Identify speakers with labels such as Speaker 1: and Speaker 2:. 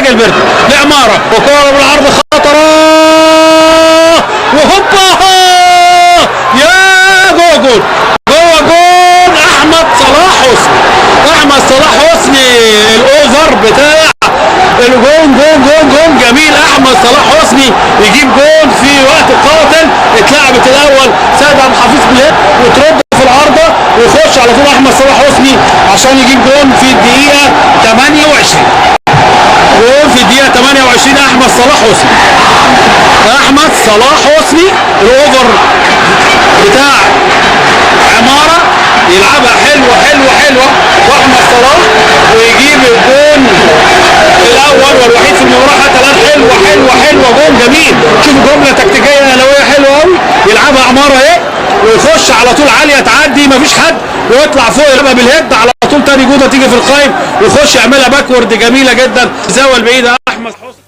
Speaker 1: جilberto لعماره، وكوره بالعرض خطره، وهوبا يا جوه جول، جوه جول احمد صلاح حسني. احمد صلاح حسني ال over بتاع الجون، جون جون جون جميل. احمد صلاح حسني يجيب جون في وقت قاتل. اتلعبت الاول سيد عبد الحفيظ بال head وترد في العارضة ويخش على طول احمد صلاح حسني عشان يجيب جون في الدقيقة 28. جون في الدقيقة 28 احمد صلاح حسني. احمد صلاح حسني ال over بتاع عمارة يلعبها حلوة حلوة حلوة، واحمد صلاح ويجيب الجون الاول والوحيد في المباراة حتى الان. حلوة حلوة حلوة، جون جميل. شوف جملة تكتيكية اهلاويه حلوة قوي، يلعبها عمارة اهي ويخش على طول عالية تعدي مفيش حد ويطلع فوق يلعبها بال head على طول، تاني جوده تيجي في القايم ويخش يعملها backward جميلة جدا، الزاوية البعيدة احمد حسني.